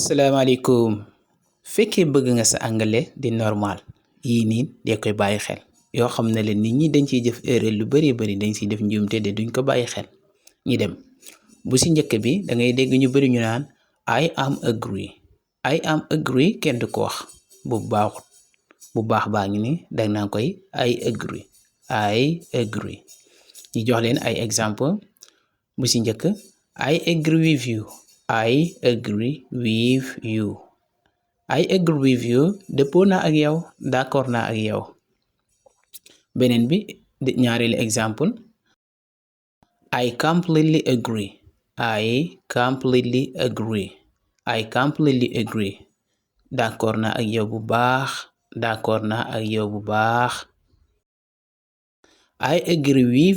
salaamaaleykum fekkee bëgg nga sa anglais di normal yii nii dee koy bàyyi xel yoo xam ne leen nit ñi dañ ciy def erreur lu bari dañ ciy def njuumte de duñ ko bàyyi xel ñi dem bu ci njëkk bi da ngay dégg ñu bari ñu naan I am agree kenn du ko wax bu baaxut bu baax baa ngi ni dag naa koy I agree ñi jox leen ay exemple bu ci njëkk I agree with you I agree with you I agree with you dëppoo naa ak yow d'accord naa ak yow beneen bi ñaareelu exemple I completely agree d'accord naa ak yow bu baax I agree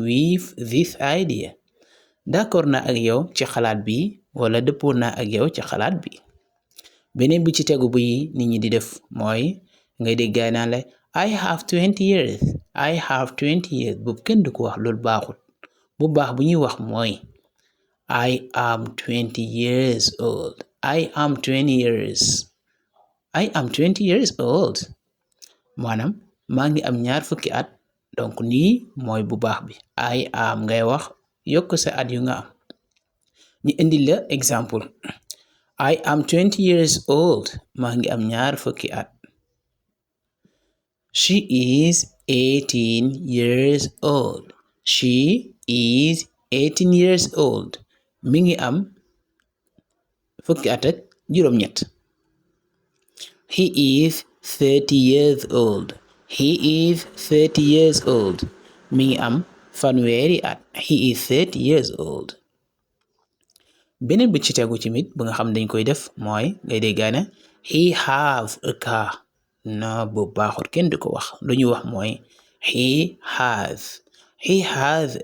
with this idea d'accord naa ak yow ci xalaat bi wala dëppoo naa ak yow ci xalaat bi beneen bi ci tegu bu yi nit ñi di def mooy ngay dégg gaay naan la I have 20 years boobu kenn du ko wax loolu baaxut bu baax bu ñuy wax mooy I am 20 years old maanaam maa ngi am ñaar fukki at donc nii mooy bu baax bi I am ngay wax yokk sa at yu nga am ñu indi la exemple I am 20 years old maa ngi am ñaar fukki at she is 18 years old mi ngi am fukki at ak juróom-ñett he is 30 years old mi ngi am fanweeri at he is 30 years old beneen bi ci tegu ci mit bu nga xam dañ koy def mooy ngay déggaane he have a car na bu baaxut kenn du ko wax lu ñu wax mooy he has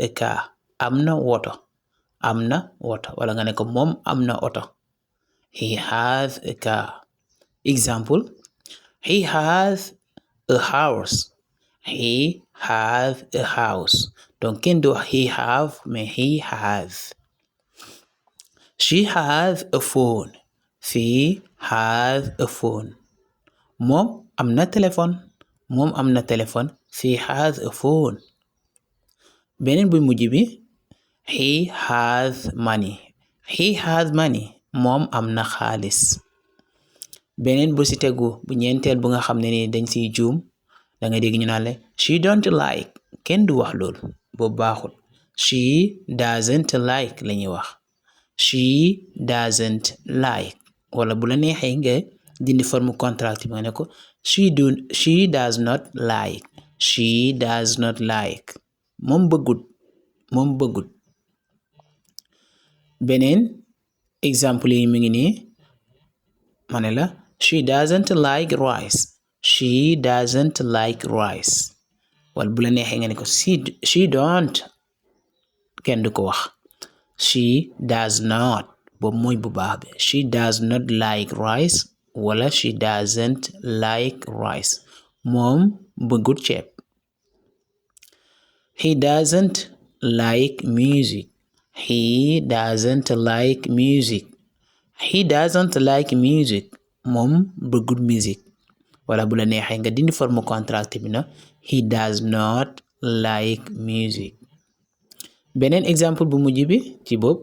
a car am na woto wala nga ne ko moom am na oto he has a car example he has a house donc kenn du wax he have mais he has she has a phone moom am na téléphone she has a phone beneen bu mujj bi he has money moom am na xaalis beneen bu ci tegu bu ñeenteel bu nga xam ne ni dañ ciy juum da nga dégg ñu naan la she don't like kenn du wax loolu boobu baaxul she doesn't like la ñuy wax she doesn't like wala bu la neexee nga dindi forme contractive nga ne ko she does not like moom bëggut beneen exemple yi mi ngi nii ma ne la she doesn't like rice wala bu la neexee nga ne ko she don't kenn du ko wax she does not boobu mooy bu baax bi she does not like rice wala she doesn't like rice moom bëggut ceeb he doesn't like music moom bëggut musique wala bu la neexee nga dindi forme contractive bi na he does not like music beneen exemple bu mujj bi ci bopp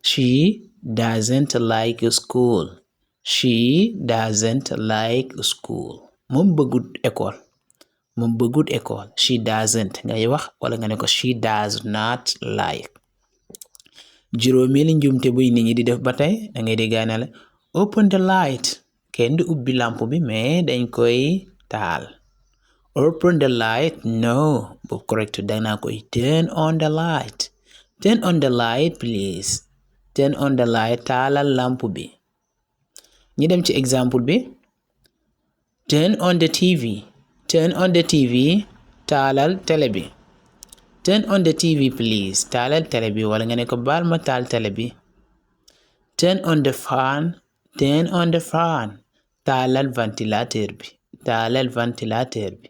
she doesn't like school moom bëggut école she doesn't ngay wax wala nga ne ko she does not like juróomeeli njuumte buy nit ñi di def ba tey da ngay déggaane la open the light kenn du ubbi lamp bi mais dañ koy taal open the light no boobu correct danaa koy turn on the light please taalal lamp bi ñi dem ci exemple bi turn on the TV taalal télé bi turn on the TV please taalal télé bi wala nga ne ko baal ma taal télé bi turn on the fan taalal ventilateur bi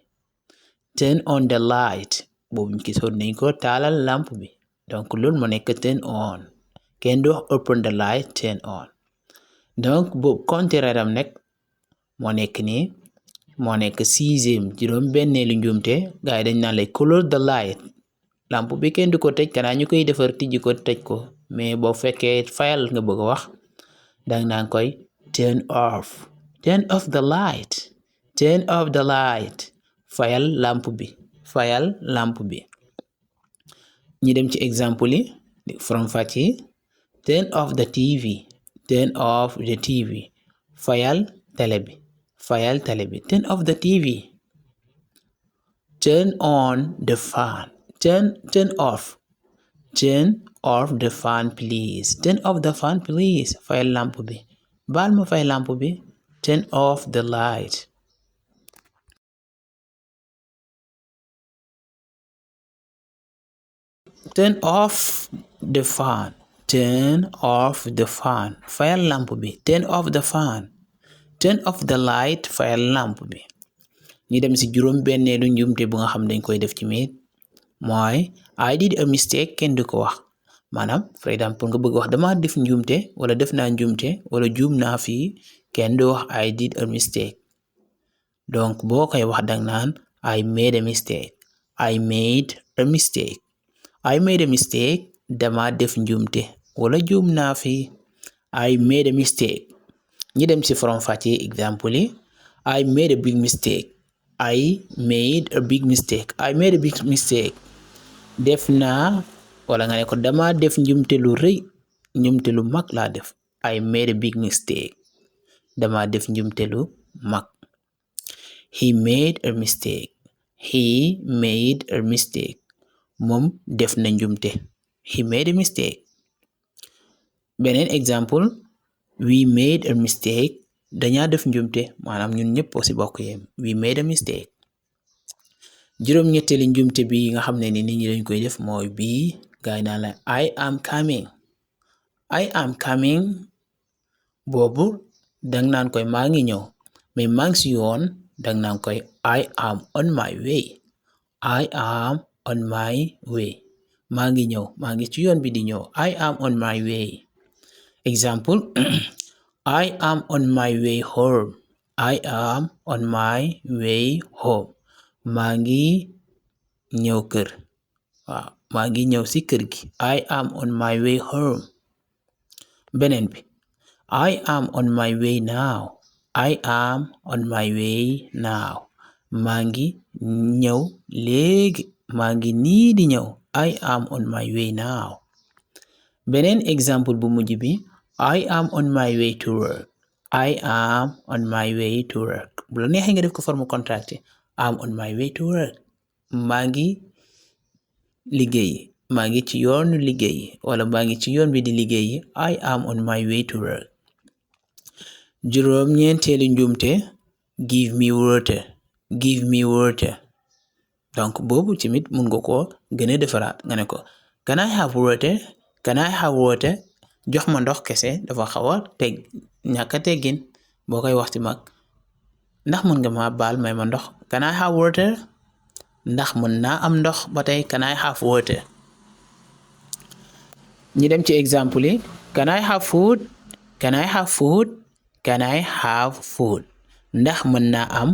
turn on the light boobu gisoon nañ ko taalal lamp bi donc loolu moo nekk turn on kenn du wax open the light turn on. donc boobu contraire am nekk moo nekk nii moo nekk 6e juróom-benneelu njuumte gaay dañ naan lay close the light lamp bi kenn du ko tëj kanaa ñu koy defar tijji ko tëj ko mais boo fekkee fayal nga bëgg a wax dang naan koy turn off the light fayal lamp bi ñi dem ci exemple yi from fàcc yi turn off the TV fayal télé bi turn off the TV. Turn on the fan turn off the fan please fayal lamp bi baal ma fay lamp bi turn off the light. Turn off the fan fayal lamp bi turn off the fan. Turn off the light fayal lamp bi. ñi dem ci juróom-benneelu njuumte bu nga xam dañ koy def ci miit mooy I did a mistake kenn du ko wax maanaam par exemple nga bëgg wax dama def njuumte wala def naa njuumte wala juum naa fii kenn du wax I did a mistake. donc boo koy wax dang naan I made a mistake dama def njuumte wala juum naa fii I made a mistake. ñi dem ci from fàcce exemple yi I made a big mistake def naa wala nga ne ko dama def njuumte lu rëy njuumte lu mag laa def I made a big mistake dama def njuumte lu mag. He made a mistake moom def na njuumte he made a mistake. beneen exemple we made a mistake dañaa def njuumte maanaam ñun ñëpp ci bokk yem we made a mistake. juróom-ñetteelu njuumte bi nga xam ne ni nit ñi dañ koy def mooy bii gaay naa la I am coming boobu dang naan koy maa ngi ñëw mais maa ngi ci yoon dang naan koy I am on my way maa ngi ñëw maa ngi ci yoon bi di ñëw I am on my way. Example I am on my way home maa ngi ñëw kër waaw maa ngi ñëw ci kër gi I am on my way home. beneen bi I am on my way now maa ngi ñëw léegi maa ngi nii di ñëw I am on my way now. beneen exemple bu mujj bi I am on my way to work bu la neexee nga def ko forme contracté I'm on my way to work maa ngi liggéey maa ngi ci yoonu liggéey wala maa ngi ci yoon bi di liggéey I am on my way to work. juróom-ñeenteelu njuumte give me water donc boobu tamit mun nga ko gën a defaraat nga ne ko can I have water jox ma ndox kese dafa xaw a ñàkk a teggin boo koy wax ci mag ndax mën nga ma baal may ma ndox can I have water ndax mën naa am ndox ba tey can I have water. ñi dem ci exemple yi can I have food ndax mën naa am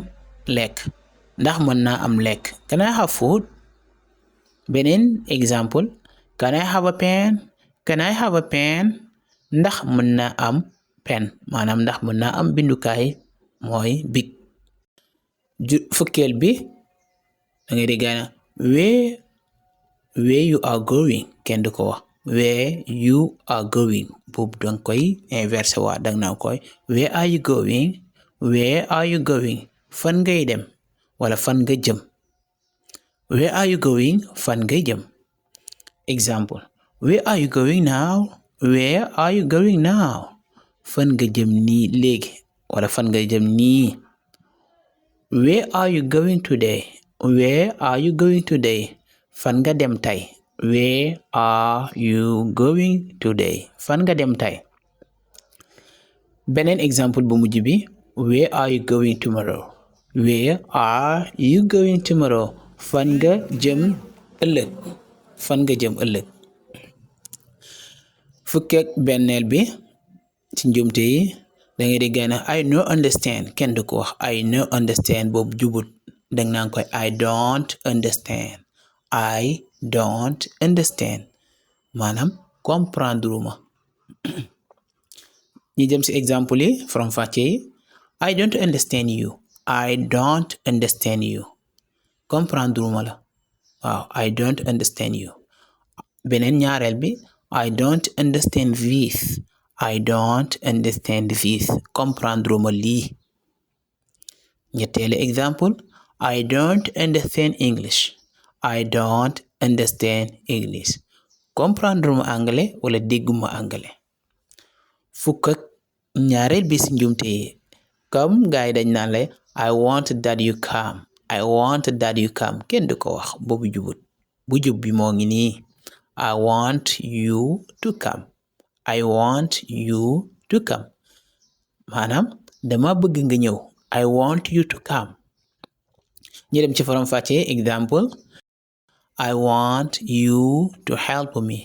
lekk can I have food. beneen exemple can I have a pen ndax mën naa am pen maanaam ndax mën naa am bindukaay mooy bic. fukkeel bi da ngay dégg na where you are going kenn du ko wax where you are going boobu danga koy inversé waa danga naa koy where are you going fan ngay dem wala fan nga jëm where are you going fan ngay jëm. Example where are you going now fan nga jëm nii léegi wala fan nga jëm nii. where are you going today fan nga dem tey where are you going today fan nga dem tey. beneen exemple bu mujj bi where are you going tomorrow fan nga jëm ëllëg fukk ak benneel bi ci njumte yi da ngay di gane I no understand kenn du ko wax I no understand boobu jubut dang naan koy I don't understand I don't understand maanaam comprendre ma ñi jëm ci exemple yi from fàcce yi I don't understand you I don't understand you comprendre ma la waaw I don't understand you beneen ñaareel bi I don't understand this I don't understand this comprendre ma lii ñetteelu exemple I don't understand English I don't understand English comprendre ma anglais wala dégguma anglais fukk ak ñaareel bi ci njumte yi comme gaay dañ naan la I want that you come I want that you come kenn du ko wax boobu jubut bu jub bi moo ngi nii I want you to come I want you to come maanaam dama bëgg nga ñëw I want you to come ñu dem ci faram fàcce exemple I want you to help me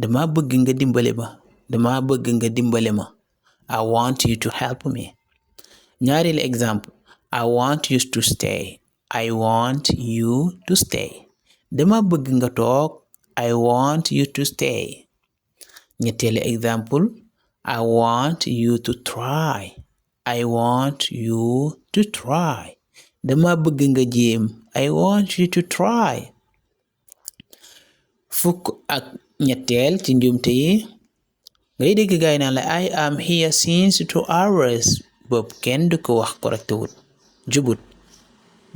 dama bëgg nga dimbale ma dama bëgg nga dimbale ma I want you to help me ñaareelu exemple I want you to stay I want you to stay dama bëgg nga toog I want you to stay ñetteelu exemple I want you to try I want you to try dama bëgg nga jéem I want you to try fukk ak ñetteel ci njumte yi ngay dégg gaay naan la I am here since 2 hours boobu kenn du ko wax correct wut jubut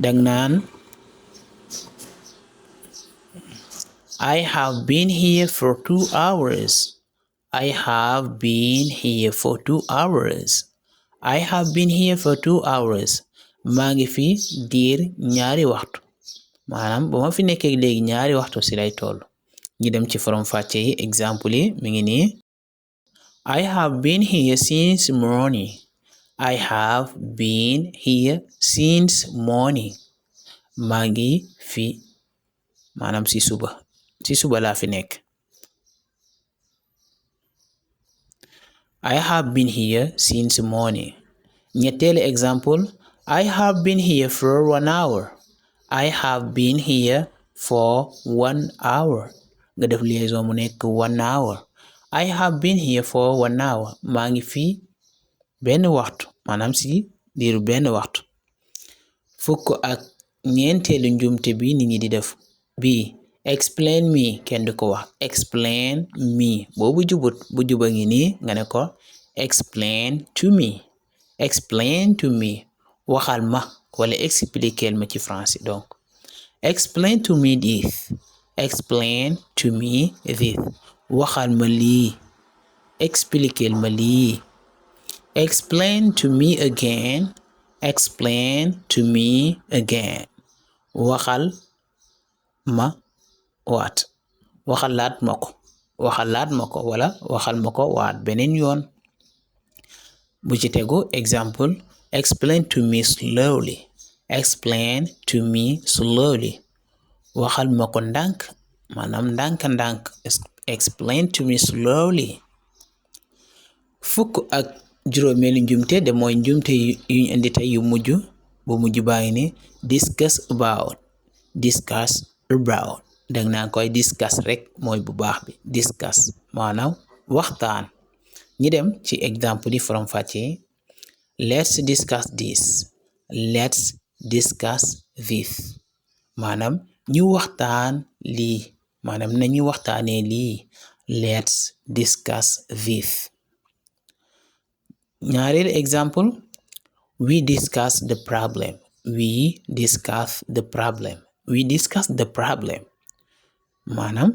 dang naan I have been here for 2 hours I have been here for 2 hours I have been here for 2 hours maa ngi fi diir ñaari waxtu maanaam ba ma fi nekkee léegi ñaari waxtu ci lay toll ñi dem ci forom fàcce yi exemple yi mi ngi nii I have been here since morning I have been here since morning maa ngi fi maanaam ci suba laa fi nekk I have been here since morning ñetteelu exemple I have been here for 1 hour I have been here for 1 hour nga def liaison mu nekk 1 hour I have been here for 1 hour maa ngi fi benn waxtu maanaam ci diiru benn waxtu fukk ak ñeenteelu njumte bi nit ñi di def bi explain me kenn du ko wax explain me boobu jubut bu juba ngi nii nga ne ko explain to me explain to me waxal ma wala expliquer ma ci français donc explain to me this explain to me this waxal ma lii expliquer ma lii explain to me again explain to me again waxal ma waat waxalaat ma ko wala waxal ma ko waat beneen yoon bu ci tegu exemple explain to me slowly explain to me slowly waxal ma ko ndànk maanaam ndànk explain to me slowly fukk ak juróomeelu njumte de mooy njumte yuñ indi tey yu mujj bu mujj bàyyi ni discuss about dang naa koy discuss rek mooy bu baax bi discuss maanaam waxtaan ñi dem ci exemple yi from fàcce let's discuss this maanaam ñu waxtaan lii maanaam nañu waxtaanee lii let's discuss this ñaareelu exemple we discuss the problem maanaam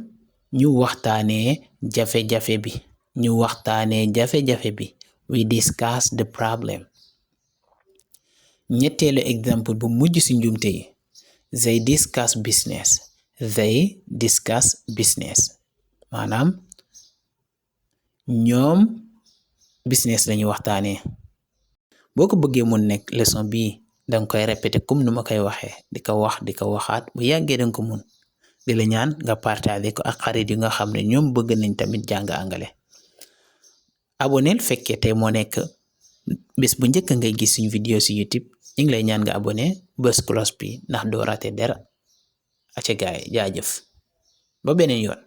ñu waxtaanee jafe-jafe bi we discuss the problem ñetteelu exemple bu mujj ci njumte yi they discuss business maanaam ñoom business lañu waxtaanee boo ko bëggee mun nekk leçon bii danga koy répéter comme nu ma koy waxee di ko waxaat bu yàggee danga ko mun di la ñaan nga partager ko ak xarit yi nga xam ne ñoom bëgg nañ tamit jàng angale aboneel fekkee tey moo nekk bés bu njëkk ngay gis suñu vidéo ci YouTube ñu ngi lay ñaan nga abonné bës cloche bi ndax doo raté dara aca gaay jaajëf ba beneen yoon